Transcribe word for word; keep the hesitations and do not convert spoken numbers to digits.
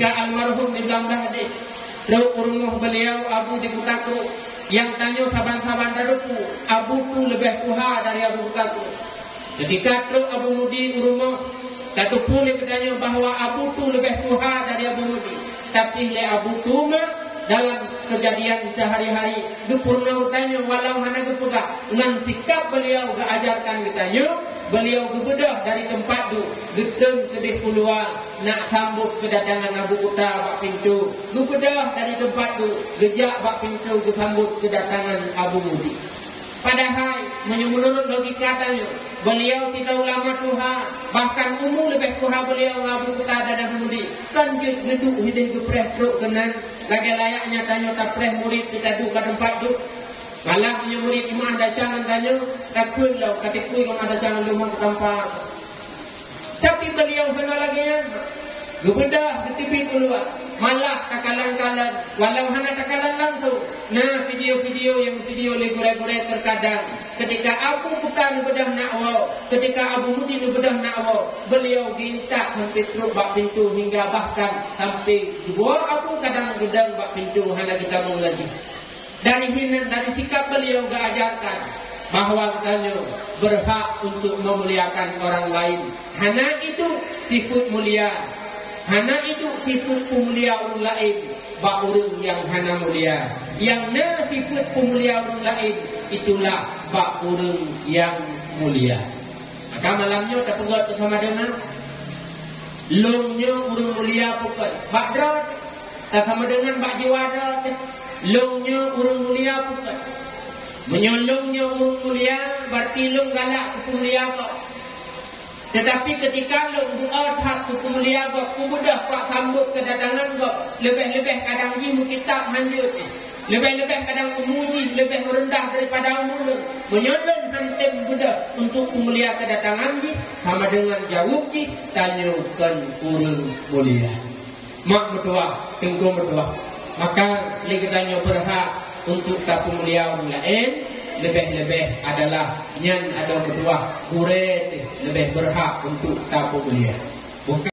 Ka almarhum di Blang Blah deh, trok u rumoh beliau Abu di Kuta Kruk, nyang tanyoe saban-saban tateupeue Abu Tu leubeh tuha dari Abu Kuta Kruk. Ketika trok Abu Mudi u rumoh, tateupeue lé geutanyoe bahwa Abu Tu leubeh tuha dari Abu Mudi. Tapi lé Abu Tu ma dalam keujadian seuhari-hari geupeurunoe geutanyoe walau hana geupeugah, ngon sikap beliau geuajarkan geutanyoe, beliau geubeudôh dari teumpat duek, geuteun keudeh u luwa, nak sambot keudatangan Abu Kuta bak pintoe, geubeudôh dari teumpat duek, geujak bak pintoe geusambot keudatangan Abu Mudi. Padahai, meunyoe meunurot logika tanyoe, beliau sidroe ulama tuha, bahkan umu leubeh tuha beliau ngon Abu Kuta dan Abu Mudi, kan jeuet geuduek hideh geupreh trok keunan, lagèe layaknya tanyoe tapreh murit teuka duek bak teumpat duek. Malah meunyoe murit imah desya ngon tanyoe, takheun lom, ka tikui lom desya ngon lôn tampa. Tapi beliau hana lagèe nyan. Geubeudôh geuteubiet u luwa, malah takalon-kalon, walau hana takalon langsung. Na video-video nyang video lé gurèe-gurèe terkadang, ketika Abu Kuta neubeudôh nak woe, ketika Abu Mudi neubeudôh nak woe, beliau geuintat sampai trok bak pintoe hingga bahkan sampai geuwoe Abu kadang geudong bak pintoe hana geutamong laju. Dari hinan, dari sikap beliau geuajarkan bahwa geutanyoe berhak untuk memuliakan orang lain. Hana iduek sifeuet mulia, hana iduek sifeuet peumulia ureueng laén bak ureueng nyang hana mulia. Nyang na sifeuet peumulia ureueng laén, itulah bak ureueng nyang mulia. Maka malam nyoe tapeugöt teusama deungon, lôn nyoe ureueng mulia bukon bak droe teuh, teusama deungon bak jiwa droe teuh. Lôn nyoe ureueng mulia bukon. Meunyoe lôn nyoe ureueng mulia, berarti lôn galak keu peumulia gob. Tetapi ketika lôn geuôt that keu peumulia gob, kubeudôh bak sambot keudatangan gob, leubeh-leubeh kadang jih meukitab hanjeuet jih. Leubeh-leubeh kadang umu jih leubeh rendah daripada umu lôn. Meunyoe lôn han tem beudôh untuk peumulia keudatangan jih, sama deungon jaweueb jih, tanyoe kon ureueng mulia. Mak meutuah, teungku meutuah, maka lé geutanyoe berhak untuk tapeumulia ureueng laén, leubeh-leubeh adalah nyan adoe meutuah gurèe teuh leubeh berhak untuk tapeumulia.